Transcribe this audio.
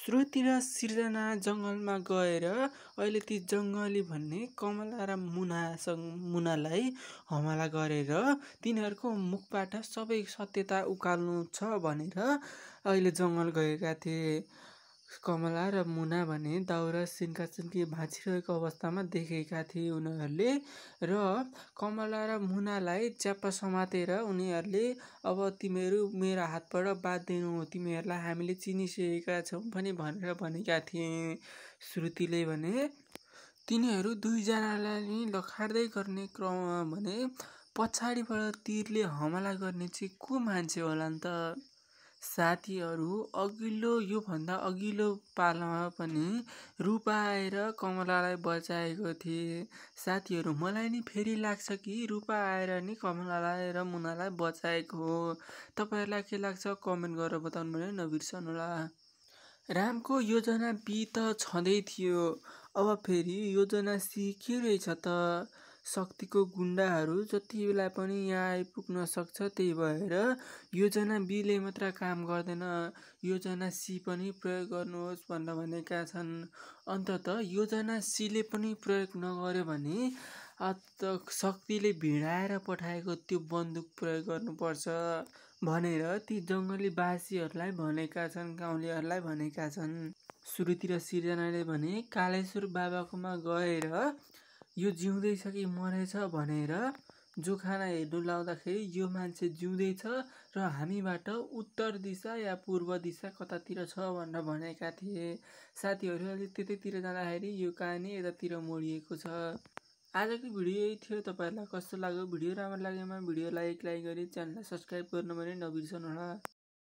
श्रुति र सिर्जना जङ्गलमा गएर अहिले ती जङ्गली भन्ने कमला र मुनालाई हमला गरेर तिनीहरूको मुखबाट सबै सत्यता उकाल्नु छ भनेर अहिले जङ्गल गएका थिए। कमला र मुना भने दाउरा सिन्की भाँचिरहेको अवस्थामा देखेका थिए उनीहरूले र कमला र मुनालाई च्याप्पा समातेर उनीहरूले अब तिमीहरू मेरो हातबाट बाँधिनु हो, तिमीहरूलाई हामीले चिनिसकेका छौँ पनि भनेर भनेका थिए। श्रुतिले भने तिनीहरू दुईजनालाई लखार्दै गर्ने क्रममा भने पछाडिबाट तीरले हमला गर्ने चाहिँ को मान्छे होला नि त। साथीहरू योभन्दा अघिल्लो पालामा पनि रूपा आएर कमलालाई बचाएको थिए। साथीहरू मलाई नि फेरि लाग्छ कि रूपा आएर नि कमलालाई र मुनालाई बचाएको हो। तपाईँहरूलाई के लाग्छ कमेन्ट गरेर बताउनु भने नबिर्सनुहोला। रामको योजना बी त छँदै थियो, अब फेरि योजना सी के रहेछ त। शक्तिको गुन्डाहरू जति बेला पनि यहाँ आइपुग्न सक्छ, त्यही भएर योजना बीले मात्र काम गर्दैन, योजना सी पनि प्रयोग गर्नुहोस् भनेर भनेका छन्। अन्ततः योजना सीले पनि प्रयोग नगर्यो भने शक्तिले भिडाएर पठाएको त्यो बन्दुक प्रयोग गर्नुपर्छ भनेर ती जङ्गली बासीहरूलाई भनेका छन्, गाउँलेहरूलाई भनेका छन्। श्रुति र सिर्जनाले भने कालेश्वर बाबाकोमा गएर यो जिउँदैछ कि मरेछ भनेर जोखाना हेर्नु लाउँदाखेरि यो मान्छे जिउँदैछ र हामीबाट उत्तर दिशा या पूर्व दिशा कतातिर छ भनेर भनेका थिए। साथीहरूले त्यतैतिर जाँदाखेरि यो कहानी यतातिर मोडिएको छ। आजको भिडियो यही थियो। तपाईँहरूलाई कस्तो लाग्यो? भिडियो राम्रो लागेमा भिडियोलाई लाइक गरी च्यानललाई सब्सक्राइब गर्नु भने नबिर्सनुहोला।